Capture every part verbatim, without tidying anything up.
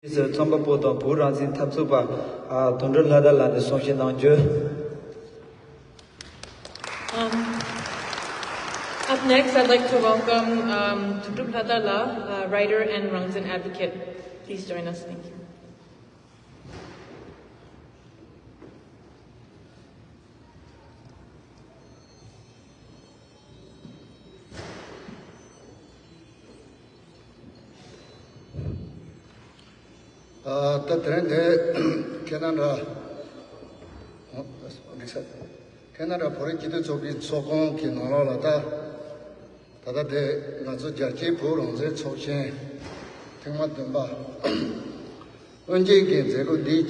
ཟུར་རྩོམ་པ་པོ་དང་བོད་རང་བཙན་འཐབ་རྩོད་པ་ཨ་དོན་གྲུབ་ལྷ་དར་ལགས་ནས་གསུང་བཤད་གནང་རྒྱུ། Um, up next, I'd like to welcome um, Dodrup Lhadar, uh, writer and Rangzen advocate. Please join us. Thank you. ད་དེ་རིང་འདི་ཁེ་ན་ཌ་ཁེ་ན་ཌ་བོད་རིགས་སྤྱི་མཐུན་ཚོགས་པའི་ཚོགས་ཁང་གི་ནང་ལོགས་ལ་ད་ད་ལྟ་དེ་ང་ཚོ་རྒྱལ་སྤྱིའི་བོད་རང་བཙན་ཚོགས་ཆེན་ཐེངས་མ་བདུན་པ་དབུ་འབྱེད་ཀྱི་མཛད་སྒོ་འདིའི་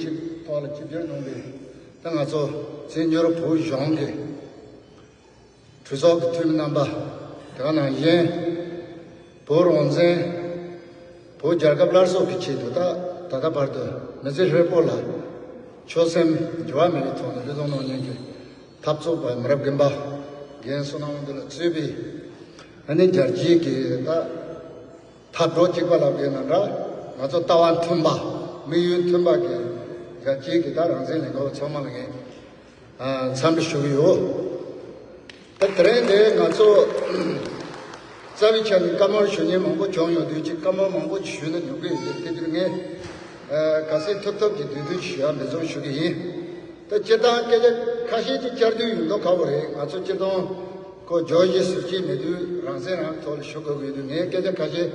ཐོག་ལ་ཆིབས་བསྒྱུར་གནང་བའི་ད་ང་ཚོ་བཙན་བྱོལ་བོད་གཞུང་གི་གྲོས་ཚོགས་ཀྱི་འཐུས་མི་རྣམ་པ། དེ་ག་ནང་བཞིན་བོད་རང་བཙན། བོད་རྒྱལ་ཁབ་སླར་གསོ་གི་ཆེད་དུ་ད་ད་ལྟ་བར་དུ་མི་ཚེ་ཧྲིལ་པོ་ལ་ཆོད་སེམས་འགྱུར་བ་མེད་པའི་ཐོག་ནས་བློས་གཏོང་གནང་མཁན་གྱི་འཐབ་རྩོད་པ་མི་རབས་རྒན་པ་རྒན་བསོད་ནམས་དབང་འདུས་ལགས་གཙོས་པའི་ཨ་ནི་རྒྱལ་སྤྱིའི་གི་ད་འཐབ་གྲོགས་གཅིག་པ་ལབ་དགོས་ན་འདྲ། ང་ཚོ་ལྟ་བ་མཐུན་པ་དམིགས་ཡུལ་མཐུན་པ་གི་རྒྱལ་སྤྱིའི་གི་ད་རང་བཙན་ལས་འགུལ་བ་ཚང་མ་ལ་ངས་འཚམས་འདྲི་ཞུ་གི་ཡོད། ད་དེ་རིང་འདི་ང་ཚོ་རྩ་བའི་ཆ་ནས་བཀའ་མོལ་ཞུ་མཁན་མང་པོ་བྱུང་ཡོང་དུས་ཅིག་བཀའ་མོལ་མང་པོ་ཞུས་ན་ཉོབ་ཀྱི་ཡོད་དེ། དེ་དུས་ངས་ག་ཚོད་ཐུབ་ཐུབ་ཀྱི་བསྡུས་དོན་ཞུ་ཡ་འབད་བརྩོན་ཞུ་གི་ཡིན། ད་སྤྱིར་བཏང་སྐད་ཆ་ཁ་ཤས་ཅིག་བསྐྱར་ཟློས་ཡོང་མདོག་ཁ་པོ་རེད། ང་ཚོ་སྤྱིར་བཏང་ཁོ་བརྗོད་གཞི་ཟུར་བཅད་མེད་དུས་རང་བཙན་རང་ཐོག་ལ་ཞུ་དགོས་ཀྱི་ཡོད་དུས་ངས་སྐད་ཆ་ཁ་ཤས་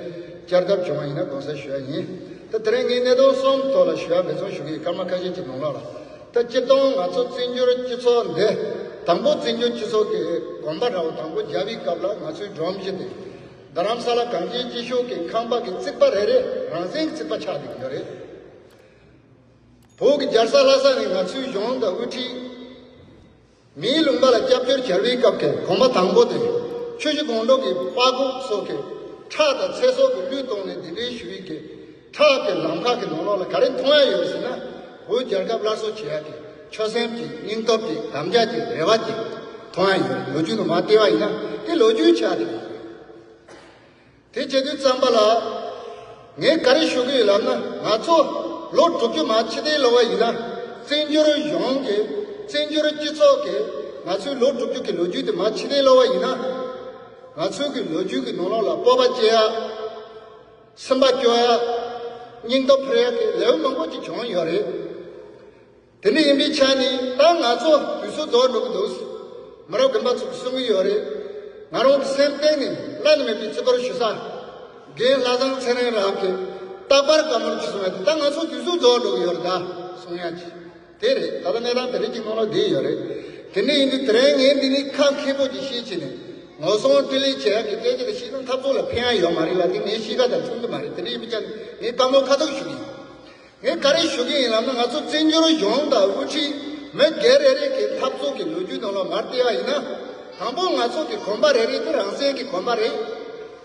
བསྐྱར་ལྡབ་བྱུང་བ་ཡིན་ན་དགོངས་སེལ་ཞུ་ཡ་ཡིན། ད་དེ་རིང་ངས་གནད་དོན་གསུམ་ཐོག་ལ་ཞུ་ཡ་འབད་བརྩོན་ཞུ་གི་ཡིན། སྐར་མ་ཁ་ཤས་ཀྱི་ནང་ལོགས་ལ། ད་སྤྱིར་བཏང་ང་ཚོ་བཙན་བྱོལ་སྤྱི་ཚོགས་འདི་དང་པོ་བཙན་བྱོལ་སྤྱི་ཚོགས་ཀྱི་གོམ་པ་འདྲ་བོ་དང་པོ་རྒྱག་པའི་སྐབས་ལ་ང་ཚོའི་སྒྲོམ་གཞི་དེ་རྡ་རམ་ས་ལ་གངས་ཅན་སྐྱིད་གཤོངས་ཀྱི་ཁང་པ་གི་རྩིག་པ་རེ་རེ་རང་བཙན་གྱི་རྩིག་པ་ཆགས་བསྡད་ཀྱི་ཡོད་རེད། བོད་ཀྱི་རྒྱལ་ས་ལྷ་ས་ནས་ང་ཚོའི་གཞུང་དང་དབུ་ཁྲིད་མིའི་ལུང་པ་ལ་སྐྱབས་བཅོལ་བྱ་བའི་སྐབས་ཀྱི་གོམ་པ་དང་པོ་དེ་ཆུ་བཞི་སྒང་དྲུག་གི་པགས་ཀོ་སོགས་ཀྱི་ཁྲག་དང་ཚེ་སྲོག་གི་བློས་གཏོང་ནས་འདི་འདྲའི་ཞུ་བའི་གི་ཁྲག་གི་ལམ་ཁ་གི་ནང་ལོགས་ལ་ག་རེ་མཐོང་ཡ་ཡོད་ཟེར་ན། བོད་རྒྱལ་ཁབ་སླར་གསོ་བྱེད་ཡ་གི་ཆོད་སེམས་ཀྱི་སྙིང་སྟོབས་ཀྱི་དམ་བཅའ་གི་རེ་བ་གི་མཐོང་ཡ་ཡོད། ལོ་རྒྱུས་ནང་མར་བལྟས་པ་ཡིན་ན་དེ་ལོ་རྒྱུས་ཆགས་བསྡད་ཡོད། དེ་བྱེད་དུས་ཙམ་པ་ལ་ངས་ག་རེ་ཞུ་གི་ཡོད་ལབ་ན། ང་ཚོ་ལོ་དྲུག་ཅུ་མར་ཕྱི་བལྟས་ལོག་པ་ཡིན་ན། བཙན་བྱོལ་གཞུང་གི་བཙན་བྱོལ་སྤྱི་ཚོགས་ཀྱི་ང་ཚོའི་ལོ་དྲུག་ཅུ་གི་ལོ་རྒྱུས་དེ་མར་ཕྱི་བལྟས་ལོག་པ་ཡིན་ན། ང་ཚོའི་གི་ལོ་རྒྱུས་ཀྱི་ནང་ལོགས་ལ་སྤོབས་པ་སྐྱེ་ཡ། སེམས་པ་སྐྱོ་ཡ། སྙིང་སྟོབས་འཕེལ་ཡ་གི་ལེའུ་མང་པོ་ཅིག་བྱུང་ཡོད་རེད། དེ་འདྲ་ཡིན་པའི་ཆ་ནས་ད་ང་ཚོ་དུས་ཚོད་རྫོགས་འགྲོ་གི་འདུག། མི་རབས་རྒན་པ་ཚོས་གསུང་གི་ཡོད་རེད། ང་རང་གི་སེམས་གཏིང་ནས་བླ་ན་མེད་པའི་བརྩི་བཀུར་ཞུ་ས། རྒན་ལྷ་བཟང་ཚེ་རིང་ལགས་ཀྱིས་རྟག་པར་བཀའ་མོལ་ཅིག་གསུང་ཡ་དེ། ད་ང་ཚོ་དུས་ཚོད་རྫོགས་འགྲོ་གི་ཡོད་རེད་ད་གསུང་ཡ་ཅིག་དེ་རེད། ད་ལྟ་གནས་སྟངས་དེ་རིགས་ཀྱི་ནང་ལ་བསྡད་ཡོད་རེད། དེ་འདྲ་ཡིན་དུས་དེ་རིང་ངས་འདི་ནས་ཁ་མཁས་པོ་ཅིག་བཤད་བྱས་ནས་ངོ་སྲུང་སྤྲོད་ལེན་བྱེད་ཡ་གི་སྐད་ཆ་དེ་བཤད་ན་འཐབ་རྩོད་ལ་ཕན་ཡ་ཡོད་མ་རེད་ལ། དེ་ངའི་གཤིས་ཀ་དང་མཐུན་གི་མ་རེད། དེ་འདྲ་ཡིན་པའི་ཆ་ནས་ངས་བཀའ་མོལ་ཁ་ཐུག་ཞུ་གི་ཡིན། ངས་ག་རེ་ཞུ་གི་ཡིན་ལབ་ན། ང་ཚོ་བཙན་བྱོལ་གཞུང་དང་དབུ་ཁྲིད་མི་སྒེར་རེ་རེ་གི་འཐབ་རྩོད་ཀྱི་ལོ་རྒྱུས་ནང་ལ་མར་བལྟས་པ་ཡིན་ན། དང་པོ་ང་ཚོ་གི་གོམ་པ་རེ་རེ་དེ་རང་བཙན་གྱི་གོམ་པ་རེད།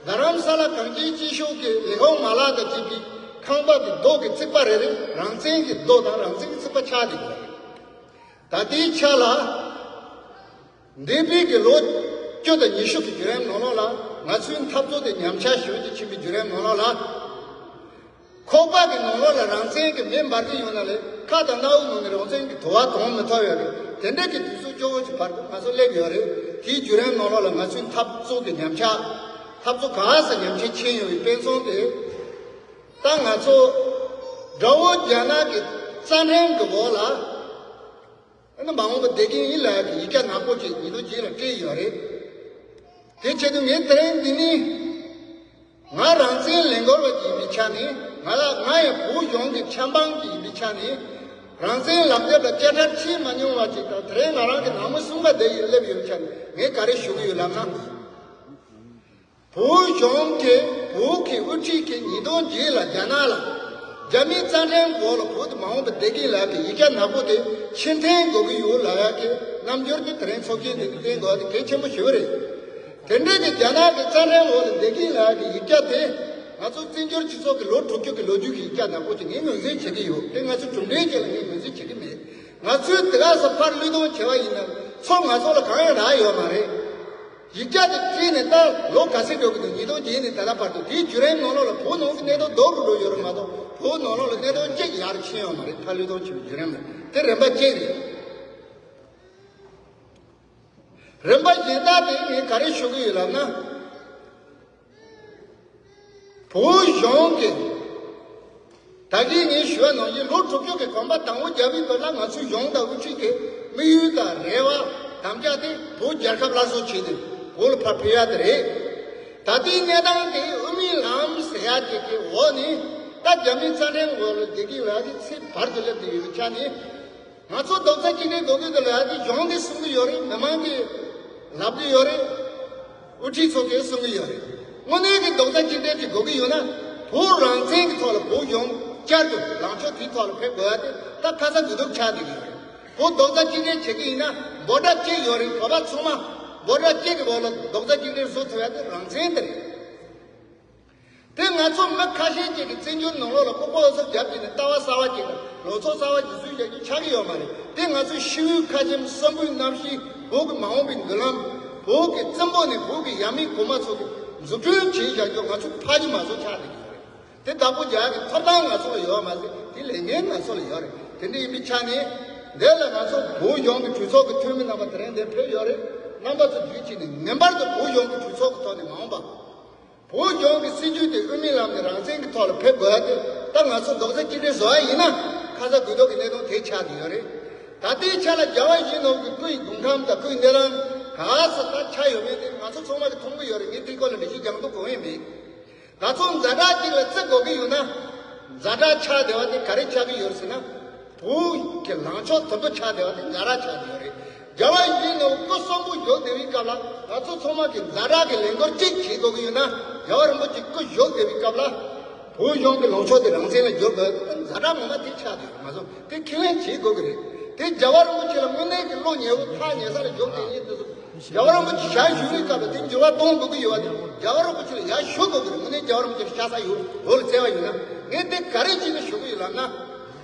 རྡ་རམ་ས་ལ་གངས་ཅན་སྐྱིད་གཤོངས་ཀྱི་ལས་ཁུངས་མ་ལག་དང་བཅས་པའི་ཁང་པ་གི་རྡོ་གི་རྩིག་པ་རེ་རེ་རང་བཙན་གྱི་རྡོ་དང་རང་བཙན་གྱི་རྩིག་པ་ཆགས་བསྡད་ཡོད་རེད། ད་ལྟའི་ཆ་ལ། འདས་པའི་གི་ལོ་བཅུ་དང་ཉི་ཤུ་གི་བརྒྱུད་རིམ་ནང་ལོགས་ལ་ང་ཚོའི་འཐབ་རྩོད་དེ་ཉམས་ཆག་ཞེ་པོ་ཅིག་ཕྱིན་པའི་བརྒྱུད་རིམ་ནང་ལོགས་ལ། ཁོག་པ་གི་ནང་ལོགས་ལ་རང་བཙན་གྱི་མེ་འབར་གྱི་ཡོད་ན་ལས། ཁ་དང་སྣ་བུག་ནང་ནས་རང་བཙན་གྱི་དུ་བ་གཏོང་མི་ཐུབ་ཡོད་རེད། དེ་འདྲ་གི་དུས་ཚོད་སྐྱོ་བོ་ཅིག་བར་དུ་ང་ཚོ་སླེབས་ཡོད་རེད། དེའི་བརྒྱུད་རིམ་ནང་ལོགས་ལ་ང་ཚོའི་འཐབ་རྩོད་ཀྱི་ཉམས་ཆག་འཐབ་རྩོད་ག་ས་ཉམས་ཆག་ཕྱིན་ཡོད་པའི་དཔེ་མཚོན་དེ། ད་ང་ཚོ་དགྲ་བོ་རྒྱ་ནག་གི་རྩ་ཁྲིམས་ཀྱི་འོག་ལ། ཨ་ནི་མ་འོངས་པ་བསྡད་ཀྱི་ཡིན་ལབ་ཡག་གི་ཡིག་ཆ་ནག་པོ་ཅིག་ཉིས་སྟོང་བརྒྱད་ལ་སྤྲད་ཡོད་རེད། དེ་བྱས་དུས་ངས་དེ་རིང་འདི་ནི་ང་རང་བཙན་ལས་འགུལ་བ་ཅིག་ཡིན་པའི་ཆ་ནས། ང་ལ་ང་ཡང་བོད་གཞུང་གི་ཆབ་འབངས་ཅིག་ཡིན་པའི་ཆ་ནས། རང་བཙན་ལག་དེབ་ལ་དཔྱ་ཁྲལ་བྱེད་མ་མྱོང་བ་ཅིག་དང་། དེ་རིང་ང་རང་གི་ནང་མི་གསུམ་ཀ་བསྡད་ཡོད་སླེབས་ཡོད་པའི་ཆ་ནས་ངས་ག་རེ་ཞུ་གི་ཡོད་ལབ་ན། བོད་གཞུང་གིས་བོད་ཀྱི་དབུ་ཁྲིད་ཀྱིས་ཉིས་སྟོང་བརྒྱད་ལ་རྒྱ་ནག་ལ་རྒྱ་མིའི་རྩ་ཁྲིམས་འོག་ལ་བོད་དུ་མ་འོངས་པ་བསྡད་ཀྱི་ཡིན་ལབ་ཡག་གི་ཡིག་ཆ་ནག་པོ་དེ་ཕྱིར་འཐེན་དགོས་ཀྱི་ཡོད་ལབ་ཡག་གི་རྣམ་འགྱུར་དེ་དེ་རིང་ཚོགས་ཆེན་འདི་ནས་བསྟན་དགོས་པ་དེ་གལ་ཆེན་པོ་ཞེ་པོ་རེད། དེ་འདྲ་གི་རྒྱ་ནག་གི་རྩ་ཁྲིམས་འོག་ལ་བསྡད་ཀྱི་ཡིན་ལབ་ཡག་གི་ཡིག་ཆ་དེ། ང་ཚོ་བཙན་བྱོལ་སྤྱི་ཚོགས་ཀྱི་ལོ་དྲུག་ཅུ་གི་ལོ་རྒྱུས་ཀྱི་ཡིག་ཆ་ནག་པོ་ཅིག་ངས་ངོས་འཛིན་བྱེད་ཀྱི་ཡོད། དེ་ང་ཚོ་གྲུབ་འབྲས་ཅིག་ལ་ངས་ངོས་འཛིན་བྱེད་ཀྱི་མེད། ང་ཚོས་དེ་ག་ས་ཕར་བློས་གཏོང་བྱས་པ་ཡིན་ན་ཚུར་ང་ཚོ་ལ་གང་ཡང་རག་ཡོད་མ་རེད། ཡིག་ཆ་དེ་བྲིས་ནས་ད་ལོ་ག་ཚོད་འགྲོ་གི་འདུག་ཉིས་སྟོང་བརྒྱད་ནས་ད་ལྟ་བར་དུ། དེའི་བརྒྱུད་རིམ་ནང་ལོགས་ལ་བོད་ནང་གི་གནད་དོན་ལྡོག་གི་འགྲོ་ཡོད་རེད་མ་གཏོགས། བོད་ནང་ལོགས་ལ་གནད་དོན་གཅིག་ཡར་ཕྱིན་ཡོད་མ་རེད། མཐའ་ལུས་སྟོང་ཆེ་བའི་བརྒྱུད་རིམ་ལ་དེ་རིམ་པ་གཅིག་རེད། རིམ་པ་གཞན་དག་དེ་ངས་ག་རེ་ཞུ་གི་ཡོད་ལབ་ན། བོད་གཞུང་གིས་ད་གིན་ངས་ཞུ་བ་ནང་བཞིན་ལོ་དྲུག་ཅུ་གི་གོམ་པ་དང་པོ་རྒྱབ་པའི་སྐབས་ལ་ང་ཚོའི་གཞུང་དང་དབུ་ཁྲིད་ཀྱི་དམིགས་ཡུལ་དང་རེ་བ་དམ་བཅའ་དེ་བོད་རྒྱལ་ཁབ་སླར་གསོ་བྱས་ཏེ་བོད་ལ་ཕར་ཕེབས་ཡ་དེ་རེད། ད་ལྟའི་གནས་སྟངས་དེ་དབུ་མའི་ལམ་ཟེར་ཡ་ཅིག་གི་འོག་ནས་ད་རྒྱ་མིའི་རྩ་ཁྲིམས་འོག་ལ་བསྡད་ཀྱི་ལ་དེ་ཚེ་བར་དུ་སླེབས་བསྡད་ཡོད་པའི་ཆ་ནས། ང་ཚོ་རྡོག་རྩ་གཅིག་སྒྲིལ་དགོས་ཀྱི་འདུག་ལབ་ཡ་དེ་གཞུང་གིས་གསུང་གི་ཡོད་རེད། མི་མང་གིས་ལབ་ཀྱི་ཡོད་རེད། དབུ་ཁྲིད་ཚོ་གིས་གསུང་གི་ཡོད་རེད། དངོས་གནས་ཀྱི་རྡོག་རྩ་གཅིག་སྒྲིལ་ཅིག་དགོས་ཀྱི་ཡོད་ན། བོད་རང་བཙན་གྱི་ཐོག་ལ་བོད་གཞུང་བསྐྱར་དུ་ལངས་ཕྱོགས་དེའི་ཐོག་ལ་ཕེབས་དགོས་ཡ་དེ་ད་ཁ་ཚ་དགོས་གཏུགས་ཆགས་བསྡད་ཀྱི་ཡོད་རེད། བོད་རྡོག་རྩ་གཅིག་སྒྲིལ་བྱེད་ཀྱི་ཡིན་ན་འབོད་སྒྲ་གཅིག་ཡོད་རེད། བོད་པ་ཚང་མ་འབོད་སྒྲ་གཅིག་གི་འོག་ལ་རྡོག་རྩ་གཅིག་སྒྲིལ་བཟོ་ཐུབ་ཡ་དེ་རང་བཙན་དེ་རེད། དེ་ང་ཚོ་མི་ཁ་ཤས་ཅིག་གིས་བཙན་བྱོལ་ནང་ལོགས་ལ་ལྐུགས་པ་ཨུ་ཚུགས་རྒྱབ་ཀྱི་ནས་ལྟ་བ་གསར་བ་ཅིག་དང་ལངས་ཕྱོགས་གསར་བ་ཅིག་བཟོས་བཞག་རྒྱུ་ཆགས་ཀྱི་ཡོད་མ་རེད། དེ་ང་ཚོའི་ཤི་བོའི་ཁ་ཆེམས། གསོན་པོའི་རྣམ་ཤེས། བོད་ཀྱི་མ་འོངས་པའི་མདུན་ལམ། བོད་ཀྱི་བཙན་པོ་ནས་བོད་ཀྱི་ཡབ་མེས་གོང་མ་ཚོ་གིས་འཛུགས་སྐྲུན་བྱས་བཞག་རྒྱུ་ང་ཚོ་ཕ་གི་མ་བཟོ་ཆགས་བསྡད་ཀྱི་ཡོད་རེད། དེ་བདག་པོ་རྒྱག་གི་ཐོབ་ཐང་ང་ཚོ་ལ་ཡོད་མ་རེད། དེ་ལས་འགན་ང་ཚོ་ལ་ཡོད་རེད། དེ་འདྲ་ཡིན་པའི་ཆ་ནས་འདི་ལ་ང་ཚོ་བོད་གཞུང་གི་གྲོས་ཚོགས་ཀྱི་འཐུས་མི་རྣམ་པ་དེ་རིང་འདིར་ཕེབས་ཡོད་རེད། རྣམ་པ་ཚོ་བརྒྱུད་བྱས་ནས་ངེས་པར་དུ་བོད་གཞུང་གི་གྲོས་ཚོགས་ཀྱི་ཐོག་ནས་མ་འོངས་པ། བོད་ལྗོངས་ཀྱི་སྲིད་ཇུས་དེ་དབུ་མའི་ལམ་ནས་རང་བཙན་གྱི་ཐོག་ལ་ཕེབས་དགོས་ཡ་དེ་ད་ང་ཚོ་རྡོག་རྩ་གཅིག་སྒྲིལ་བཟོ་ཡ་ཡིན་ན་ཁ་ཚ་དགོས་གཏུགས་ཀྱི་གནད་དོན་དེ་ཆགས་བསྡད་ཡོད་རེད། ད་ལྟའི་ཆ་ལ་རྒྱལ་བ་ཡིད་བཞིན་ནོར་བུའི་སྐུ་ཡི་དགུང་ཁམས་དང་སྐུ་ཡི་གནས་སྟངས་ག་ས་ད་ཆགས་ཡོད་མེད་དེ་ང་ཚོ་ཚང་མ་གིས་མཐོང་གི་ཡོད་རེད། ངས་དེའི་སྐོར་ལ་འགྲེལ་བཤད་རྒྱག་འདོད་དགོས་ཡས་མེད། ད་ཚོ་ཛ་དྲག་ཅིག་ལ་བརྩི་དགོས་ཀྱི་ཡོད་ན། ཛ་དྲག་ཆགས་བསྡད་པ་དེ་ག་རེ་ཆགས་ཀྱི་ཡོད་ཟེར་ན། བོད་ཀྱི་ལངས་ཕྱོགས་དོད་པོ་ཆགས་བསྡད་པ་དེ་ཛ་དྲག་ཆགས་བསྡད་ཡོད་རེད། རྒྱལ་བ་ཡིད་བཞིན་ནོར་བུ་སྐུ་གསོན་པོ་བཞུགས་བསྡད་པའི་སྐབས་ལ་ང་ཚོ་ཚང་མ་གིས་ཛ་དྲག་གི་ལས་འགུལ་གཅིག་བྱེད་དགོས་ཀྱི་ཡོད་ན། རྒྱལ་བ་རིན་པོ་ཆེ་སྐུ་བཞུགས་བསྡད་པའི་སྐབས་ལ་བོད་གཞུང་གི་ལངས་ཕྱོགས་དེ་རང་བཙན་ལ་བསྒྱུར་དགོས། ཛ་དྲག་ངོ་མ་དེ་ཆགས་བསྡད་ཡོད་མ་གཏོགས་དེ་ཁས་ལེན་བྱེད་དགོས་ཀྱི་རེད། དེ་རྒྱལ་བ་རིན་པོ་ཆེ་ལ་དངོས་གནས་ཀྱི་བློ་ཉེ་བོ་ཐག་ཉེ་ས་ལ་བཞུགས་བསྡད་མཁན་དེ་ཚོ། རྒྱལ་བ་རིན་པོ་ཆེ་ཞལ་བཞུགས་པའི་སྐབས་ལ་དེ་འགྱུར་བ་གཏོང་དགོས་ཀྱི་ཡོད་པ་དེ་རྒྱལ་བ་རིན་པོ་ཆེ་ལ་ཡར་ཞུ་དགོས་ཀྱི་རེད། དངོས་གནས་རྒྱལ་བ་རིན་པོ་ཆེ་ལ་ཤ་ཚ་ཡོད། བོད་ལ་བརྩེ་བ་ཡོད་ན། ངས་དེ་ག་རེ་བྱས་ནས་ཞུ་གི་ཡོད་ལབ་ན།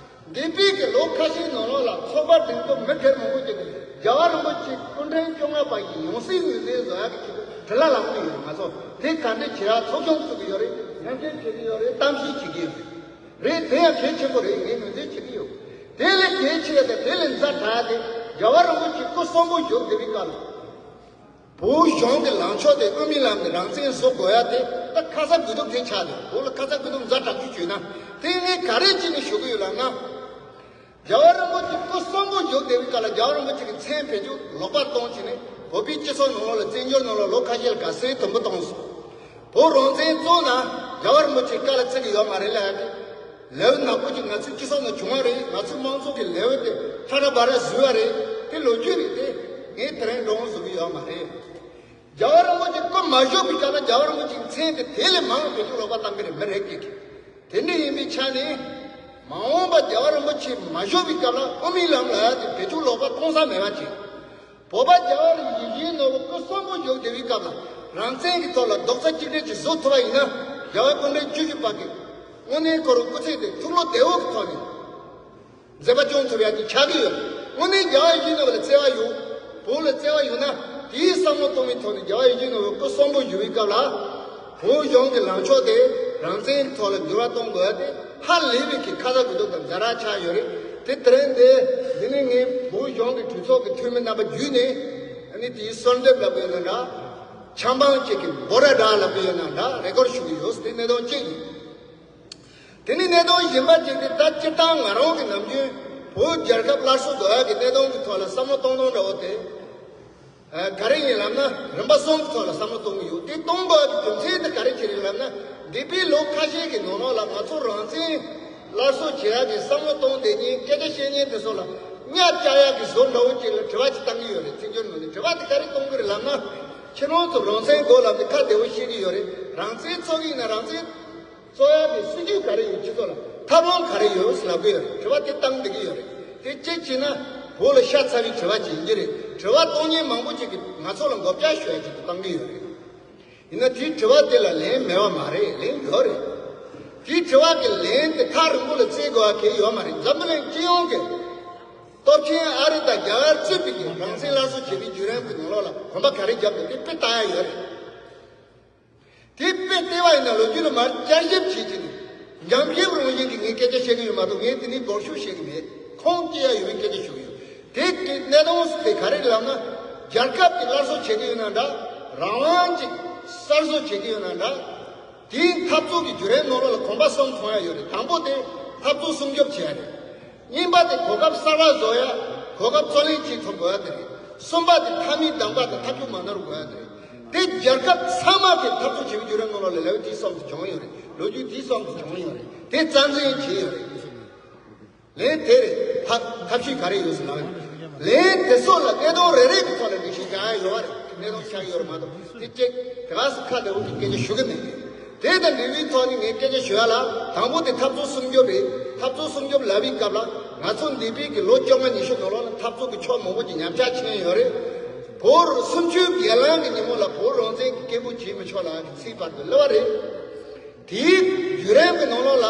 འདས་པའི་གི་ལོ་ཁ་ཤས་ནང་ལོགས་ལ་ཚོགས་པ་འདི་ཚོ་མི་སྒེར་མང་པོ་ཅིག་གིས་རྒྱལ་བ་རིན་པོ་ཆེ་སྐུ་ཕྲེང་བཅོ་ལྔ་པ་ཡི་ཡང་སྲིད་ངོས་འཛིན་བཟོ་ཡག་གི་ཆེད་དུ་དྲི་བ་ལངས་གི་ཡོད་རེད། ང་ཚོ་དེ་ག་འདྲ་བྱེད་ཡག་ཚོགས་ཆུང་བཙུགས་གི་ཡོད་རེད། མཉམ་འབྲེལ་བྱེད་ཀྱི་ཡོད་རེད། གཏམ་བཤད་བྱེད་ཀྱི་ཡོད་རེད། རེད། དེ་ཡང་གལ་ཆེན་པོ་རེད། ངས་ངོས་འཛིན་བྱེད་ཀྱི་ཡོད། དེ་ལས་གལ་ཆེ་བ་དང་དེ་ལས་ཛ་དྲག་དེ་རྒྱལ་བ་རིན་པོ་ཆེ་སྐུ་གསོན་པོ་བཞུགས་བསྡད་པའི་སྐབས་ལ། བོད་གཞུང་གི་ལངས་ཕྱོགས་དེ་དབུ་མའི་ལམ་ནས་རང་བཙན་བཟོ་དགོས་ཡ་དེ་ད་ཁ་ཚ་དགོས་གཏུགས་དེ་ཆགས་འདུག་བོད་ལ་ཁ་ཚ་དགོས་གཏུགས་ཛ་དྲག་པོ་བྱུང་ན། དེ་ངས་ག་རེ་བྱས་ནས་ཞུ་གི་ཡོད་ལབ་ན། རྒྱལ་བ་རིན་པོ་ཆེ་སྐུ་གསོན་པོ་བཞུགས་བསྡད་པའི་སྐབས་ལ་རྒྱལ་བ་རིན་པོ་ཆེ་གི་མཚན་བེད་སྤྱོད་ལོག་པ་གཏོང་བྱས་ནས་བོད་པའི་སྤྱི་ཚོགས་ནང་ལོགས་ལ་བཙན་བྱོལ་ནང་ལོགས་ལོ་ཁ་ཤས་ལ་དགའ་སེལ་དུམ་བུ་བཏང་སོང་། བོད་རང་བཙན་རྩོད་ན་རྒྱལ་བ་རིན་པོ་ཆེ་བཀའ་ལ་བརྩི་གི་ཡོད་མ་རེད་ལབ་ཡ་དེ། ལེའུ་ནག་པོ་ཅིག་ང་ཚོའི་སྤྱི་ཚོགས་ནང་བྱུང་བ་རེད། ང་ཚོའི་མང་ཚོགས་ཀྱི་ལེའུ་དེ་ཁྲ་ཁྲ་འབར་ར་བཟོས་པ་རེད། དེ་ལོ་རྒྱུས་རེད་དེ། ངས་དེ་རིང་འགྲོ་འོང་བཟོ་གི་ཡོད་མ་རེད། རྒྱལ་བ་རིན་པོ་ཆེ་སྐུ་མ་བཞུགས་པའི་སྐབས་ལ་རྒྱལ་བ་རིན་པོ་ཆེའི་མཚན་དེ་དེ་ལས་མང་བ་བེད་སྤྱོད་ལོག་པ་བཏང་གི་རེད། མི་རེ་གིས་གི། དེ་འདྲ་ཡིན་པའི་ཆ་ནས། མ་འོངས་པ་རྒྱལ་བ་རིན་པོ་ཆེ་མ་བཞུགས་པའི་སྐབས་ལ་དབུ་མའི་ལམ་ལབ་ཡ་དེ་བེད་སྤྱོད་ལོག་པ་གཏོང་ས་མེད་པ་བྱས། བོད་པ་རྒྱལ་བ་ཡིད་བཞིན་ནོར་བུ་སྐུ་གསོན་པོ་བཞུགས་བསྡད་པའི་སྐབས་ལ་རང་བཙན་གྱི་ཐོག་ལ་རྡོག་རྩ་གཅིག་སྒྲིལ་ཅིག་བཟོ་ཐུབ་པ་ཡིན་ན། རྒྱལ་བ་སྐུ་ཕྲེང་བཅུ་བཞི་པ་གི་དངོས་གནས་ཁོ་རང་སྐུ་ཚེ་དེ་ཐུགས་བློ་བདེ་བོ་གི་ཐོག་ནས་མཛད་པ་སྐྱོང་ཐུབ་ཡ་དེ་ཆགས་ཀྱི་ཡོད། དངོས་གནས་རྒྱལ་བ་ཡིད་བཞིན་ནོར་བུ་ལ་བརྩེ་བ་ཡོད། བོད་ལ་བརྩེ་བ་ཡོད་ན་དེའི་བསམ་བློ་གཏོང་བའི་ཐོག་ནས་རྒྱལ་བ་ཡིད་བཞིན་ནོར་བུ་སྐུ་གསོན་པོ་བཞུགས་པའི་སྐབས་ལ། བོད་གཞུང་གི་ལངས་ཕྱོགས་དེ་རང་བཙན་ཐོག་ལ་འགྱུར་བ་གཏོང་དགོས་ཡ་དེ་ཧ་ལས་པའི་གི་ཁ་ཚ་དགོས་གཏུགས་དང་ཛ་དྲག་ཆགས་ཡོད་རེད། དེ་དེ་རིང་འདི་འདི་ནས་ངས་བོད་གཞུང་གི་གྲོས་ཚོགས་ཀྱི་འཐུས་མི་རྣམ་པ་བརྒྱུད་ནས་ཨ་ནི་དེའི་གསོལ་འདེབས་ལབ་དགོས་ན་འདྲ། ཆབ་འབངས་ཅིག་གི་འབོད་སྒྲ་འདྲ་ལབ་དགོས་ན་འདྲ། རེ་སྐུལ་ཞུ་གི་ཡོད། དེ་གནད་དོན་གཅིག་ཡིན། དེ་ནས་གནད་དོན་གཞན་པ་ཅིག་དེ་ད་སྤྱིར་བཏང་ང་རང་གི་ནམ་རྒྱུན་བོད་རྒྱལ་ཁབ་སླར་གསོ་དགོས་ཡ་གི་གནད་དོན་གྱི་ཐོག་ལ་བསམ་བློ་གཏོང་སྟངས་འདྲ་བོ་དེ། ཨ། ག་རེ་ཡིན་ལབ་ན་རིམ་པ་གསུམ་གྱི་ཐོག་ལ་བསམ་བློ་གཏོང་གི་ཡོད། དེ་གཏོང་དགོས་ཡ་གི་རྒྱུ་མཚན་དེ་ག་རེ་ཅིག་རེད་ལབ་ན། འདས་པའི་ལོ་ཁ་ཤས་ཀྱི་ནང་ལོགས་ལ་ང་ཚོ་རང་བཙན་སླར་གསོ་བྱེད་ཡ་གི་བསམ་བློ་གཏོང་བསྡད་མཁན་སྐད་ཆ་བཤད་མཁན་དེ་ཚོ་ལ་གཉའ་བཅག་ཡ་གི་བཟོ་འདྲ་བོ་ཅིག་ལ་དྲི་བ་ཅིག་བཏང་གི་ཡོད་རེད། བཙན་བྱོལ་ནང་ནས་དྲི་བ་དེ་ག་རེ་གཏོང་གི་རེད་ལབ་ན། ཁྱེད་རང་ཚོ་རང་བཙན་དགོས་ལབ་ནས་ཁ་བདེ་བོ་བཤད་ཀྱི་ཡོད་རེད། རང་བཙན་རྩོད་ཀྱི་ཡིན་ན་རང་བཙན་རྩོད་ཡག་གི་སྲིད་ཇུས་ག་རེ་ཡོད། སྤྱི་ཚོགས་ལ་ཐབས་ལམ་ག་རེ་ཡོད་ལབ་གི་ཡོད་རེད། དྲི་བ་དེ་བཏང་བསྡད་ཀྱི་ཡོད་རེད། དེ་གཅིག་བྱས་ན་བོད་ལ་ཤ་ཚ་བའི་དྲི་བ་ཅིག་ཡིན་གྱི་རེད། དྲི་བ་གཏོང་མཁན་མང་པོ་ཅིག་གིས་ང་ཚོ་ལ་མགོ་སྐོར་ཞུ་ཡ་ཅིག་ཏུ་བཏང་གི་ཡོད་རེད། ཡིན་ན་དེའི་དྲི་བ་དེ་ལ་ལན་མེད་པ་མ་རེད། ལན་ཡོད་རེད། དེའི་དྲི་བ་གི་ལན་དེ་ཐག་རིང་པོ་ལ་བཙལ་དགོས་པ་གལ་ཡོད་མ་རེད། འཛམ་བུ་གླིང་སྤྱི་ཡོངས་ཀྱི་ སྟོབས་ཆེན་ཨ་རི་དང་རྒྱ་གར་གཙོས་པའི་གི་རང་བཙན་སླར་གསོ་བྱེད་པའི་བརྒྱུད་རིམ་གྱི་ནང་ལོགས་ལ་གོམ་པ་ག་རེ་བརྒྱབ་འདུག་དེ་དཔེ་ལྟ་ཡ་ཡོད་རེད། དེ་དཔེ་བལྟས་པ་ཡིན་ན་ལོ་རྒྱུས་ལ་མར་བསྐྱར་ཞིབ་བྱེད་ཀྱི་འདུག་འཇམ་ཞིབ་རང་བཞིན་གྱིས་ངས་སྐད་ཆ་བཤད་ཀྱི་ཡོད་མ་གཏོགས། ངས་དེ་ནི་སྒོར་ཤུགས་བཤད་ཀྱི་མེད། ཁུངས་སྐྱེལ་ཡ་ཡོད་པའི་སྐད་ཆ་ཞུ་གི་ཡོད། དེ་གི་གནད་དོན་དེ་ག་རེ་ལབ་ན། རྒྱལ་ཁབ་ཀྱི་སླར་གསོ་བྱེད་ཀྱི་ཡོད་ན་འདྲ། རང་དབང་ཅིག་གསར་བཟོ་བྱེད་ཀྱི་ཡོད་ན་འདྲ། དེའི་འཐབ་རྩོད་ཀྱི་བརྒྱུད་རིམ་ནང་ལོགས་ལ་གོམ་པ་གསུམ་མཐོང་ཡ་ཡོད་རེད། དང་པོ་དེ་འཐབ་རྩོད་སྲུང་སྐྱོབ་བྱེད་ཡ་རེད། གཉིས་པ་དེ་གོ་སྐབས་གསར་པ་བཟོ་ཡ། གོ་སྐབས་རྩོད་ལེན་བྱེད་ཐུབ་དགོས་ཡ་དེ་རེད། གསུམ་པ་དེ་མཐའ་མའི་གདམ་ག་དང་ཐབས་ཇུས་མ་ནོར་དགོས་ཡ་དེ་རེད། དེ་རྒྱལ་ཁབ་ཚང་མ་གི་འཐབ་རྩོད་བྱེད་པའི་བརྒྱུད་རིམ་ནང་ལོགས་ལ་ལེའུ་དེའི་གསུམ་དུ་བྱུང་ཡོད་རེད། ལོ་རྒྱུས་དེའི་གསུམ་དུ་བྱུང་ཡོད་རེད། དེ་རྩ་འཛིན་བྱས་ཡོད་རེད། ལན་དེ་རེད། ཐབས་ཐབས་ཤེས་ག་རེ་ཡོད་ཟེར་ལབ་ན། ལན་དེ་སོགས་ལ་གནད་དོན་རེ་རེ་གི་ཐོག་ལ་འགྲེལ་བཤད་རྒྱག་ཡ་ཡོད་པ་རེད། གནད་དོན་ཆགས་ཡོད་རེད་མ་གཏོགས། དེ་གཅིག་དེ་ག་སེ་ཁ་བདེ་བོ་གི་སྐད་ཆ་ཞུ་གི་མེད། དེ་དང་འབྲེལ་བའི་ཐོག་ནས་ངས་སྐད་ཆ་ཞུ་ཡ་ལ། དང་པོ་དེ་འཐབ་རྩོད་སྲུང་སྐྱོབ་རེད། འཐབ་རྩོད་སྲུང་སྐྱོབ་ལབ་པའི་སྐབས་ལ། ང་ཚོ་འདས་པའི་གི་ལོ་བཅོ་ལྔ་ཉི་ཤུ་ནང་ལོགས་ལ་འཐབ་རྩོད་ཀྱི་ཕྱོགས་མང་པོ་ཅིག་ཉམས་ཆག་ཕྱིན་ཡོད་རེད། བོད་སུམ་ཅུའི་སྒེར་ལངས་ཀྱི་ཉིན་མོ་ལ་བོད་རང་བཙན་གྱི་སྐད་འབོད་བྱེད་མི་ཆོག་ལབ་ཀྱི་ཚིག་བར་དུ་སླེབས་པ་རེད། དེའི་བརྒྱུད་རིམ་གྱི་ནང་ལོགས་ལ་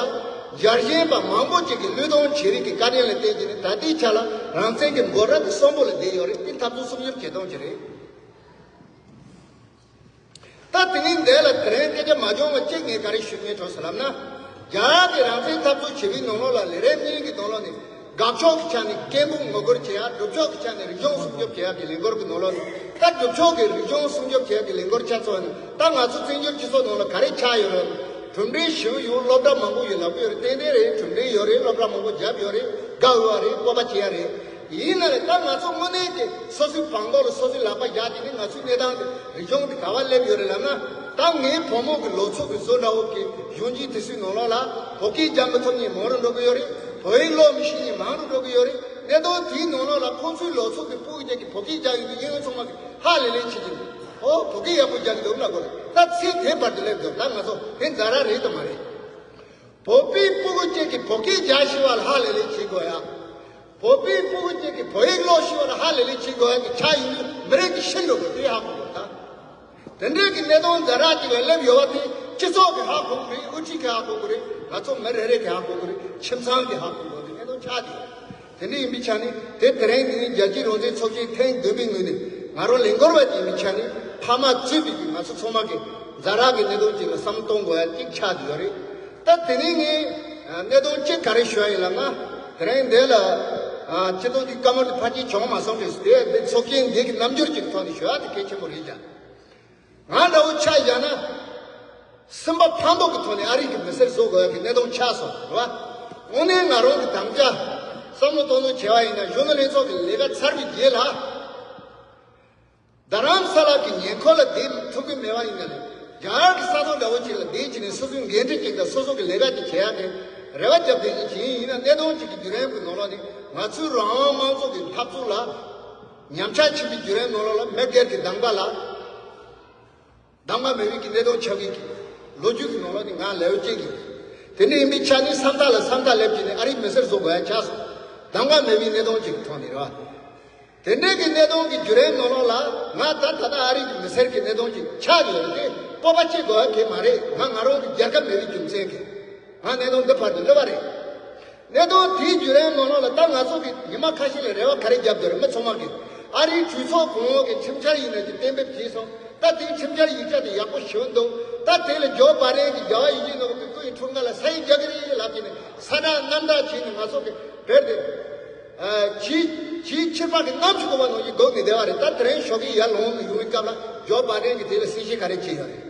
འཇར་ཞེན་པ་མང་པོ་ཅིག་གིས་བློས་གཏོང་བྱེད་རིགས་ཀྱི་བཀའ་དྲིན་ལ་བརྟེན་བྱས་ནས། ད་ལྟའི་ཆ་ལ་རང་བཙན་གྱི་འབོད་ར་དེ་གསོན་པོ་ལ་བསྡད་ཡོད་རེད། དེ་འཐབ་རྩོད་སྲུང་སྐྱོབ་བྱེད་སྟངས་ཅིག་རེད། ད་དེ་ནས་འདི་ལ་དེ་རིང་སྐད་ཆ་མ་བྱུང་བ་གཅིག་ངས་ག་རེ་ཞུ་སྙིང་འདོད་ཟེར་ལབ་ན། རྒྱ་གར་གྱི་རང་བཙན་འཐབ་རྩོད་བྱེད་པའི་ནང་ལོགས་ལ་ལས་རིམ་གཉིས་ཀྱི་ནང་ལོགས་ནས། དགག་ཕྱོགས་ཀྱི་ཆ་ནས་སྐད་འབོད་ངོ་རྒོལ་བྱེད་ཡ། སྒྲུབ་ཕྱོགས་ཀྱི་ཆ་ནས་རིག་གཞུང་སྲུང་སྐྱོབ་བྱེད་ཡ་གི་ལས་འགུལ་གྱི་ནང་ལོགས་ནས། ད་སྒྲུབ་ཕྱོགས་ཀྱི་རིག་གཞུང་སྲུང་སྐྱོབ་བྱེད་ཡ་གི་ལས་འགུལ་ཆ་མཚོན་ན། ད་ང་ཚོ་བཙན་བྱོལ་སྤྱི་ཚོགས་ནང་ལ་ག་རེ་ཆགས་ཡོད་རེད། གྲུབ་འབྲས་ཞེ་པོ་ཡོད། སློབ་གྲྭ་མང་པོ་ཡོད་ལབ་ཀྱི་ཡོད་རེད། ཏན་ཏན་རེད། གྲུབ་འབྲས་ཡོད་རེད། སློབ་གྲྭ་མང་པོ་བརྒྱབ་ཡོད་རེད། དགའ་འོས་པ་རེད། སྤོབས་པ་བྱེད་ཡ་རེད། ཡིན་ན་ལས་ད་ང་ཚོ་དངོས་གནས་ཀྱི་སོ་སོའི་བང་མདོག་ལ་སོ་སོའི་ལག་པ་བཞག་བྱས་ནས། ང་ཚོའི་གནས་སྟངས་དེ་རིག་གཞུང་དེ་ག་པར་སླེབས་ཡོད་རེད་ལབ་ན། ད་ངའི་བུ་མོ་གི་ལོ་ཚོད་ཀྱི་བཟོ་འདྲ་བོ་གི་གཞོན་སྐྱེས་དེ་ཚོའི་ནང་ལོགས་ལ་བོད་སྐད་རྒྱག་མི་ཐུབ་མཁན་མང་རུ་འགྲོ་གི་ཡོད་རེད། བོད་ཡིག་ཀློག་མི་ཤེས་མཁན་མང་རུ་འགྲོ་གི་ཡོད་རེད། གནས་སྟངས་དེའི་ནང་ལོགས་ལ་ཁོང་ཚོའི་ལོ་ཚོད་ཀྱི་སྤུ་གུ་ཅིག་གིས་བོད་སྐད་རྒྱག་ཡོང་དུས་གཡས་གཡོན་ཚང་མ་གིས་ཧ་ལས་ལས་བྱེད་ཀྱི་འདུག་ཨོ། བོད་སྐད་ཡག་པོ་རྒྱག་གི་འདུག་ལབ་དགོས་རེད། ད་ཚིག་དེ་བར་དུ་སླེབས་འདུག་ད་ང་ཚོ་དེ་འཛའ་རག་རེད་དམ་མ་རེད། བོད་པའི་སྤུ་གུ་གཅིག་གིས་བོད་སྐད་རྒྱག་ཤེས་པ་ལ་ཧ་ལས་ལས་བྱེད་དགོས་ཡ། བོད་པའི་སྤུ་གུ་གཅིག་གིས་བོད་ཡིག་ཀློག་ཤེས་པ་ལ་ཧ་ལས་ལས་བྱེད་དགོས་ཡ་གི་ཆ་ཡིན་དུས། མི་རིགས་ཀྱི་ཤི་འགྲོ་དགོས། དེ་ཧ་གོ་དགོས། ད་དེ་འདྲའི་གི་གནད་དོན་འཛའ་རག་ཅིག་ལ་སླེབས་ཡོད་པ་དེ། སྤྱི་ཚོགས་ཀྱིས་ཧ་གོ་དགོས་རེད། དབུ་ཁྲིད་ཀྱིས་ཧ་གོ་དགོས་རེད། ང་ཚོ་མི་རེ་རེ་གིས་ཧ་གོ་དགོས་རེད། ཁྱིམ་ཚང་གིས་ཧ་གོ་དགོས་རེད། གནད་དོན་ཆགས་བསྡད་ཡོད། དེ་འདྲ་ཡིན་པའི་ཆ་ནས། དེ་དེ་རིང་འདི་ནི་རྒྱལ་སྤྱིའི་རང་བཙན་ཚོགས་ཆེན་ཐེངས་བདུན་པའི་ངོས་ནས། ང་རང་ལས་འགུལ་བ་ཅིག་ཡིན་པའི་ཆ་ནས། ཕ་མ་གཙོས་པའི་གི་ང་ཚོ་ཚང་མ་གིས་འཛའ་རག་གི་གནད་དོན་ཅིག་ལ་བསམ་བློ་གཏོང་དགོས་ཡ་ཅིག་ཆགས་བསྡད་ཡོད་རེད། ད་དེ་ནས་ངས་གནད་དོན་གཅིག་ག་རེ་ཞུ་ཡ་ཡིན་ལབ་ན། དེ་རིང་འདི་ལ་སྤྱི་ཚོགས་འདི་བཀའ་མོལ་དེ་ཕལ་ཆེར་བྱུང་མ་སོང་རེད། དེ་འདི་ཚོགས་ཆེན་འདི་གི་རྣམ་འགྱུར་ཅིག་ཐོག་ནས་ཞུ་ཡ་དེ་གལ་ཆེན་པོ་རེད་ཀྱང་། ང་འདྲ་བོ་ཆ་བཞག་ན། སེམས་པ་ཕམ་པོ་གི་ཐོག་ནས་ཨ་རི་གི་མི་སེར་བཟོ་དགོས་ཡ་གི་གནད་དོན་ཆགས་སོང་རེད་བ། དངོས་གནས་ང་རང་གི་དམ་བཅའ་བསམ་བློ་གཏོང་གཏོང་བྱས་པ་ཡིན་ན། གཞོན་ནུ་ལྷན་ཚོགས་ཀྱི་ལས་ཀ་ཚར་བའི་རྗེས་ལ། རྡ་རམ་ས་ལ་གི་ཉེ་འཁོར་ལ་བསྡད་ཐུབ་ཀྱི་མེད་པ་ཡིན་ན་ལས། རྒྱ་གར་གྱི་ས་ཐོག་འདྲ་བོ་ཅིག་ལ་བསྡད་བྱས་ནས། སོ་སོའི་འགན་འཁྲི་ཅིག་དང་། སོ་སོ་གི་ལས་ཀ་ཅིག་བྱེད་ཡ་གི་རེ་བ་བརྒྱབ་བསྡད་བྱས་ཡིན་ན། གནད་དོན་ཅིག་གི་བརྒྱུད་རིམ་གྱི་ནང་ལོགས་ནས་ང་ཚོའི་རང་དབང་དམངས་གཙོ་གི་འཐབ་རྩོད་ལ་ཉམས་ཆག་ཕྱིན་པའི་བརྒྱུད་རིམ་ནང་ལོགས་ལ། མི་སྒེར་གྱི་གདམ་ག་ལ། གདམ་ག་མེད་པའི་གི་གནད་དོན་ཆགས་ཀྱི་གི་ལོ་རྒྱུས་ཀྱི་ནང་ལོགས་ནས་ང་ལེའུ་གཅིག་གི། དེ་འདྲ་ཡིན་པའི་ཆ་ནས་བསམ་ཐག་ལ་བསམ་ཐག་སླེབས་བྱས་ནས་ཨ་རིའི་མི་སེར་བཟོ་དགོས་ཡ་ཆགས་སོང་། གདམ་ག་མེད་པའི་གནད་དོན་ཅིག་གི་ཐོག་ནས་རེད་བ། དེ་འདྲའི་གི་གནད་དོན་གྱི་བརྒྱུད་རིམ་ནང་ལོགས་ལ། ང་ད་ད་ལྟ་ཨ་རི་གི་མི་སེར་གྱི་གནད་དོན་ཅིག་ཆགས་ཡོད་རེད་དེ། སྤོབས་པ་སྐྱེ་དགོས་ཡ་གང་ཡང་མ་རེད། ང་ང་རང་གི་རྒྱལ་ཁབ་མེད་པའི་རྒྱུ་མཚན་གྱིས། ང་གནད་དོན་འདི་བར་དུ་སླེབས་པ་རེད། གནད་དོན་དེའི་བརྒྱུད་རིམ་ནང་ལོགས་ལ་ད་ང་ཚོ་གིས་ཉི་མ་ཁ་ཤས་ལ་རེ་བ་ག་རེ་བརྒྱབ་འདུག་རེད། མི་ཚང་མ་གིས་ཨ་རིའི་གྲོས་ཚོགས་གོང་འོག་གི་ཁྲིམས་འཆར་ཡིན་ན་ཅིག་གཏན་འབེབས་བྱས་སོང་། ད་དེའི་ཁྲིམས་འཆར་ཡིག་ཆ་དེ་ཡག་པོ་ཞེ་པོ་འདུག་ད་དེ་ལ་ཇོ་བྷའི་ཌེན་གྱིས་རྒྱལ་བ་ཡིད་བཞིན་ནོར་བུ་གི་སྐུ་ཡི་འཁྲུངས་སྐར་ལ་ས་ཡིག་རྒྱག་གི་རེད་ལབ་བྱས་ནས། ས་བསྒྲགས་གནམ་བསྒྲགས་བྱས་ནས། ང་ཚོ་གི་བོད་དེ་ཨ་ཇིའི་ཕྱིར་པ་གི་གནམ་གྱི་སྒོ་ཕར་ནང་བཞིན་སྒུག་ནས་བསྡད་པ་རེད། ད་དེ་རིང་ཞོགས་ཀས་ཡར་ལངས་ནས་ཡོང་བའི་སྐབས་ལ་ཇོ་བྷའི་ཌེན་གྱིས་དེ་ལ་གསལ་བཤད་ག་རེ་བྱས་ཡོད་རེད།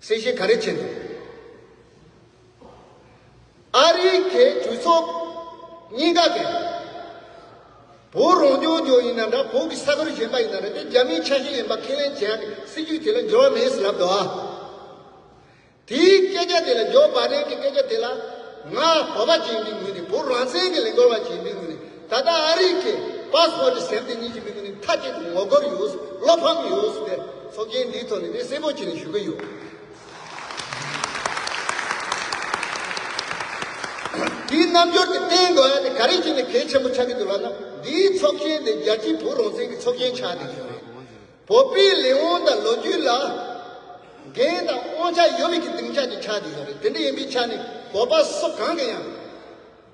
གསལ་བཤད་ག་རེ་བྱས་འདུག་ཨ་རིའི་གི་གྲོས་ཚོགས་གཉིས་ཀ་གིས་བོད་རང་སྐྱོང་ལྗོངས་ཡིན་ན་འདྲ། བོད་ཀྱི་ས་ཁུལ་གཞན་པ་ཡིན་ན་འདྲ། དེ་རྒྱ་མིའི་ཆ་ཤས་ཡིན་པ་ཁས་ལེན་བྱས་ཡ་གི་སྲིད་ཇུས་དེ་ལ་འགྱུར་བ་མེད་ཟེར་ལབ་འདུག་ཨ། དེའི་སྐད་ཆ་དེ་ལ། ཇོ་བྷའི་ཌེན་གྱི་སྐད་ཆ་དེ་ལ། ང་བོད་པ་ཅིག་ཡིན་པའི་ངོས་ནས། བོད་རང་བཙན་གྱི་ལས་འགུལ་བ་ཅིག་ཡིན་པའི་ངོས་ནས། ད་ལྟ་ཨ་རི་གི་པ་སི་པོར་ཊི་ཟེར་དེ་གཉིས་ཀྱི་མི་ངོས་ནས་མཐའ་གཅིག་ཏུ་ངོ་རྒོལ་ཡོད། བློ་ཕམ་ཡོད་ཟེར། དེ་ཚོགས་ཆེན་འདིའི་ཐོག་ནས་དེ་གསལ་པོ་བྱས་ནས་ཞུ་གི་ཡོད། དེའི་རྣམ་འགྱུར་དེ་བསྟན་དགོས་ཡ་དེ་ག་རེ་བྱས་ནས་གལ་ཆེན་པོ་ཆགས་ཀྱི་འདུག་ལབ་ན། འདིའི་ཚོགས་ཆེན་དེ་རྒྱལ་སྤྱིའི་བོད་རང་བཙན་གྱི་ཚོགས་ཆེན་ཆགས་བསྡད་ཀྱི་ཡོད་རེད། བོད་པའི་ལས་དབང་དང་ལོ་རྒྱུས་ལ་འགན་དང་དབང་ཆ་ཡོད་པའི་གི་སྡིངས་ཆ་ཅིག་ཆགས་བསྡད་ཡོད་རེད། དེ་འདྲ་ཡིན་པའི་ཆ་ནས་བོད་པ་སུ་གང་གིས་ཡང་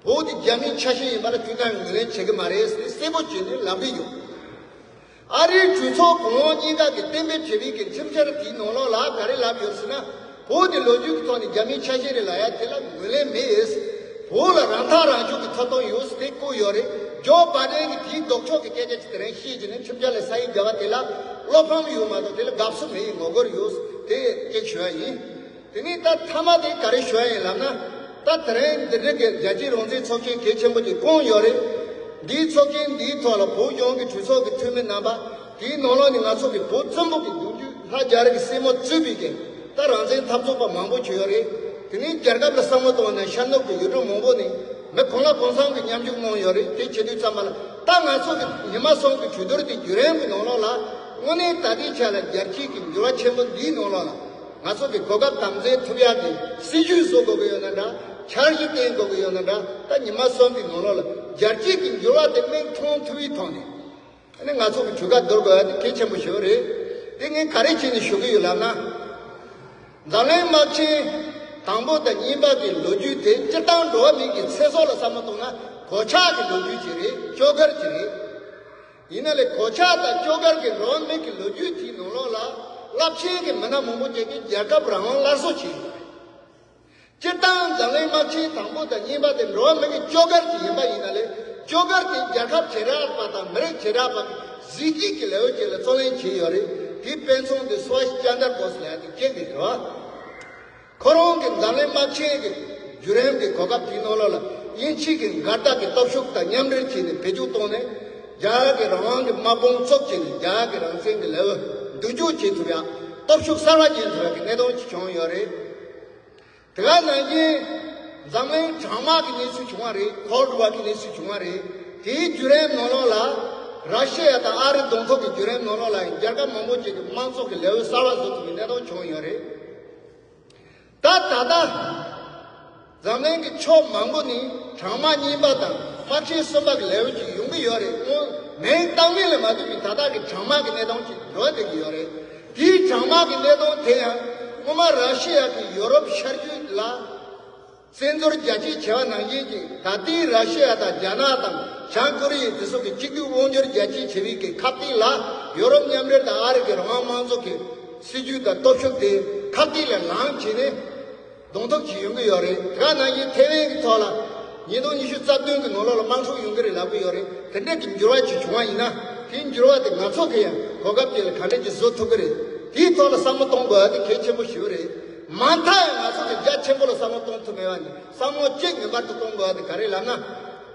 བོད་དེ་རྒྱ་མིའི་ཆ་ཤས་ཡིན་པ་ལ་དུས་ནམ་ངོས་ལེན་བྱེད་ཀྱི་མ་རེད་ཟེར་གསལ་པོ་བྱས་ནས་ལབ་ཀྱི་ཡོད། ཨ་རིའི་གྲོས་ཚོགས་གོང་འོག་གཉིས་ཀ་གིས་གཏན་འབེབས་བྱས་པའི་གི་ཁྲིམས་འཆར་དེའི་ནང་ལོགས་ལ་ག་རེ་ལབ་ཡོད་ཟེར་ན། བོད་དེ་ལོ་རྒྱུས་ཀྱི་ཐོག་ནས་རྒྱ་མིའི་ཆ་ཤས་རེད་ལབ་ཡ་དེ་ལ་ངོས་ལེན་མེད། བོད་ལ་རང་ཐག་རང་གཅོད་ཀྱི་ཐོབ་ཐང་ཡོད་ཟེར་དེ་བཀོད་ཡོད་རེད། ཇོ་བྷའི་ཌེན་གྱིས་དེའི་ལྡོག་ཕྱོགས་ཀྱི་སྐད་ཆ་ཅིག་དེ་རིང་བཤད་བྱས་ནས་ཁྲིམས་འཆར་ལ་ས་ཡིག་བརྒྱབ་པ་དེ་ལ་བློ་ཕམ་ཡོད་མ་གཏོགས་དེ་ལ་དགའ་བསུ་མེད། ངོ་རྒོལ་ཡོད་ཟེར་དེ་སྐད་ཆ་ཞུ་ཡ་ཡིན། དེ་ནས་ད་མཐའ་མ་དེ་ག་རེ་ཞུ་ཡ་ཡིན་ལབ་ན། ད་དེ་རིང་འདི་འདྲ་གི་རྒྱལ་སྤྱིའི་རང་བཙན་ཚོགས་ཆེན་གལ་ཆེན་པོ་ཅིག་བསྐོངས་ཡོད་རེད། འདིའི་ཚོགས་ཆེན་འདིའི་ཐོག་ལ་བོད་ལྗོངས་ཀྱི་གྲོས་ཚོགས་ཀྱི་འཐུས་མི་རྣམ་པ། དེའི་ནང་ལོགས་ནས་ང་ཚོ་གི་བོད་བཙན་པོ་གི་གདུང་རྒྱུད་ལྷ་རྒྱ་རི་གི་སྲས་མོ་གཙོས་པའི་གི་ད་རང་བཙན་འཐབ་རྩོད་པ་མང་པོ་བྱུང་ཡོད་རེད། དེ་ནས་རྒྱལ་ཁབ་ལ་བསམ་བློ་གཏོང་ན་ཤར་ནུབ་ཀྱི་ཡུལ་གྲུ་མང་པོ་ནས་མི་གང་ལ་གང་འཚམ་གྱི་མཉམ་ཞུགས་གནང་ཡོད་རེད། དེ་བྱེད་དུས་ཙམ་པ་ལ་ད་ང་ཚོ་གི་ཉི་མ་གསུམ་གྱི་གྲོས་བསྡུར་དེ་བརྒྱུད་རིམ་གྱི་ནང་ལོགས་ལ་དངོས་གནས་ད་ལྟའི་ཆ་ལ་རྒྱལ་སྤྱིའི་གི་འགྱུར་བ་ཆེན་པོ་འདིའི་ནང་ལོགས་ལ། ང་ཚོ་གི་གོ་སྐབས་དམ་འཛིན་ཐུབ་ཡག་གི་སྲིད་ཇུས་བཟོ་དགོས་ཀྱི་ཡོད་ན་འདྲ། འཆར་གཞི་བཏིང་དགོས་ཀྱི་ཡོད་ན་འདྲ། ད་ཉི་མ་གསུམ་གྱི་ནང་ལོགས་ལ་རྒྱལ་སྤྱིའི་གི་འགྱུར་བ་དེ་མིག་མཐོང་ཐུབ་པའི་ཐོག་ནས་ཨ་ནི་ང་ཚོ་གི་གྲོས་ཁ་བསྡུར་དགོས་ཡ་དེ་གལ་ཆེན་པོ་ཞིག་རེད། དེ་ངས་ག་རེ་བྱས་ནས་ཞུ་གི་ཡོད་ལབ་ན། འཛམ་གླིང་དམག་ཆེན་དང་པོ་དང་གཉིས་པ་གི་ལོ་རྒྱུས་དེ་སྤྱིར་བཏང་འགྲོ་བ་མི་གི་ཚེ་སྲོག་ལ་བསམ་བློ་གཏོང་ན་གོད་ཆག་གི་ལོ་རྒྱུས་ཅིག་རེད། སྐྱོ་གར་ཅིག་རེད། ཡིན་ན་ལས་གོད་ཆག་དང་སྐྱོ་གར་གྱི་འགྲོ་བ་མི་གི་ལོ་རྒྱུས་དེའི་ནང་ལོགས་ལ་རླབས་ཆེན་གྱི་མི་སྣ་མང་པོ་ཅིག་གིས་རྒྱལ་ཁབ་རང་དབང་སླར་གསོ་བྱས་ཡོད་རེད། སྤྱིར་བཏང་འཛམ་གླིང་དམག་ཆེན་དང་པོ་དང་གཉིས་པ་དེ་འགྲོ་བ་མི་གི་སྐྱོ་གར་ཅིག་ཡིན་པ་ཡིན་ན་ལས་སྐྱོ་གར་དེ་རྒྱལ་ཁབ་བྱེ་བྲག་པ་དང་མི་རིགས་བྱེ་བྲག་པ་གི་གཟི་བརྗིད་ཀྱི་ལེའུ་ཅིག་ལ་བརྩོན་ལེན་བྱས་ཡོད་རེད། དེའི་དཔེ་མཚོན་དེ་སུ་ཝ་ཤི་ཅན་དར་བྷོ་སི་ལབ་ཡ་དེ་ཁྱེད་ཀྱིས་རེད་བ། ཁོ་རང་གིས་འཛམ་གླིང་དམག་ཆེན་གྱི་བརྒྱུད་རིམ་གྱི་གོ་སྐབས་དེའི་ནང་ལོགས་ལ་དབྱིན་ཇི་གི་འགལ་ཟླ་གི་སྟོབས་ཤུགས་དང་མཉམ་འབྲེལ་བྱས་ནས་བེད་སྤྱོད་བཏང་ནས། རྒྱ་གར་གྱི་རང་དབང་གི་དམག་དཔུང་བཙུགས་བྱས་ནས་རྒྱ་གར་གྱི་རང་བཙན་གྱི་ལེའུ་མདུན་སྐྱོད་བྱེད་ཐུབ་ཡ། སྟོབས་ཤུགས་གསར་པ་སྐྱེད་ཐུབ་ཡ་གི་གནད་དོན་ཅིག་བྱུང་ཡོད་རེད། དེ་ག་ནང་བཞིན་འཛམ་གླིང་གྲང་དམག་གི་གནས་ཚུལ་བྱུང་བ་རེད། Cold War་གི་གནས་ཚུལ་བྱུང་བ་རེད། དེའི་བརྒྱུད་རིམ་ནང་ལོགས་ལ་ར་ཤི་ཡ་དང་ཨ་རི་གདོང་ཐུག་གི་བརྒྱུད་རིམ་ནང་ལོགས་ལ་རྒྱལ་ཁབ་མང་པོ་ཅིག་གི་དམངས་གཙོ་གི་ལེའུ་གསར་པ་བཟོ་ཐུབ་པའི་གནད་དོན་བྱུང་ཡོད་རེད། ད་ད་ལྟ་འཛམ་གླིང་གི་ཕྱོགས་མང་པོ་ནས་གྲང་དམག་གཉིས་པ་དང་དམག་ཆེན་གསུམ་པ་གི་ལེའུ་ཅིག་ཡོང་གི་ཡོད་རེད། སྔོན་མིང་བཏགས་མིང་ལ་མ་ལྟོས་པའི་ད་ལྟ་གི་གྲང་དམག་གི་གནད་དོན་ཅིག་འགྲོ་བསྡད་ཀྱི་ཡོད་རེད། དེའི་གྲང་དམག་གི་གནད་དོན་དེ་ཡང་སྔོན་མ་ར་ཤི་ཡ་གིས་ཡོ་རོབ་ཤར་རྒྱུད་ལ་བཙན་འཛུལ་རྒྱ་སྐྱེད་བྱས་པ་ནང་བཞིན་གྱི་ད་ལྟའི་ར་ཤི་ཡ་དང་རྒྱ་ནག་དང་བྱང་ཀོ་རི་ཡ་དེ་ཚོ་གི་གཅིག་སྡུད་དབང་སྒྱུར་རྒྱ་སྐྱེད་བྱེད་པའི་གི་ཁ་གཏད་ལ་ཡོ་རོབ་མཉམ་འབྲེལ་དང་ཨ་རི་གི་རང་དབང་དམངས་གཙོ་གི་སྲིད་ཇུས་དང་སྟོབས་ཤུགས་དེ་ཁ་གཏད་ལ་ལངས་བྱས་ནས་གདོང་ཐུག་བྱེད་ཡོང་གི་ཡོད་རེད། དེ་ག་ནང་བཞིན་ཐེ་ཝན་གྱི་ཐོག་ལ་ཉིས་སྟོང་ཉི་ཤུ་རྩ་བདུན་གྱི་ནང་ལོགས་ལ་དམག་འཁྲུག་ཡོང་གི་རེད་ལབ་ཀྱི་ཡོད་རེད། དེ་འདྲ་གི་འགྱུར་བ་ཅིག་བྱུང་བ་ཡིན་ན་དེའི་འགྱུར་བ་དེ་ང་ཚོ་གི་ཡང་གོ་སྐབས་དེ་ལ་ག་འདྲ་ཅིག་བཟོ་ཐུབ་ཀྱི་རེད། དེའི་ཐོག་ལ་བསམ་བློ་གཏོང་དགོས་པ་དེ་གལ་ཆེན་པོ་ཞིག་རེད། མ་མཐའ་ཡང་ང་ཚོ་གི་རྒྱ་ཆེན་པོ་ལ་བསམ་བློ་གཏོང་ཐུབ་མེད་པ་ནི་བསམ་བློ་གཅིག་ངེས་པར་དུ་གཏོང་དགོས་པ་དེ་ག་རེ་ལབ་ན།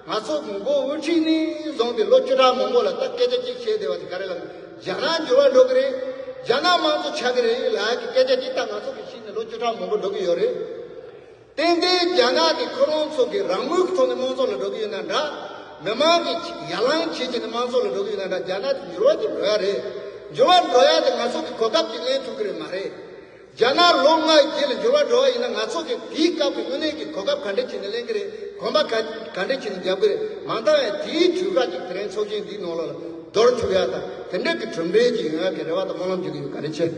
ང་ཚོ་མགོ་དབུ་ཁྲིད་ནས་བཟུང་སྟེ་ལོ་བཅུ་ཕྲག་མང་པོ་ལ་ད་སྐད་ཆ་གཅིག་བཤད་བསྡད་པ་དེ་ག་རེ་ལབ་ན། རྒྱ་ནག་འགྱུར་བ་འགྲོ་གི་རེད། རྒྱ་ནག་དམངས་གཙོ་ཆགས་ཀྱི་རེད་ལབ་ཀྱི་སྐད་ཆ་གཅིག་ད་ང་ཚོ་གི་ཤི་ནས་ལོ་བཅུ་ཕྲག་མང་པོ་འགྲོ་གི་ཡོད་རེད། ཏན་ཏན་རྒྱ་ནག་གི་ཁོ་རང་ཚོ་གི་རང་མོས་ཀྱི་ཐོག་ནས་དམངས་གཙོ་ལ་འགྲོ་གི་ཡོད་ན་འདྲ། མི་མང་གི་ཡར་ལངས་བྱེད་ཀྱི་ནས་དམངས་གཙོ་ལ་འགྲོ་གི་ཡོད་ན་འདྲ། རྒྱ་ནག་དེ་འགྱུར་བ་དེ་འགྲོ་ཡ་རེད། འགྱུར་བ་འགྲོ་ཡ་དེ་ང་ཚོ་གི་གོ་སྐབས་ཀྱིས་ལེན་ཐུབ་ཀྱི་རེད་མ་རེད། རྒྱ་ནག་ལོ་ལྔའི་རྗེས་ལ་འགྱུར་བ་འགྲོ་བ་ཡིན་ན་ང་ཚོ་གི་དེའི་སྐབས་ཀྱི་དངོས་གནས་ཀྱི་གོ་སྐབས་ག་འདྲ་བྱས་ནས་ལེན་གྱི་རེད། གོམ་པ་ག་ག་འདྲ་བྱས་ནས་རྒྱབ་ཀྱི་རེད། མ་མཐའ་ཡང་དེའི་དུས་སྐབས་ཀྱི་དེ་རིང་ཚོགས་ཆེན་འདིའི་ནང་ལོགས་ལ་བསྡུར་ཐུབ་ཡ་དང་དེ་འདྲ་གི་གྲུབ་འབྲས་ཅིག་ཡོང་ཡ་གི་རེ་བ་དང་སྨོན་ལམ་བྱེད་ཀྱི་ཡོད། བཀའ་དྲིན་ཆེ།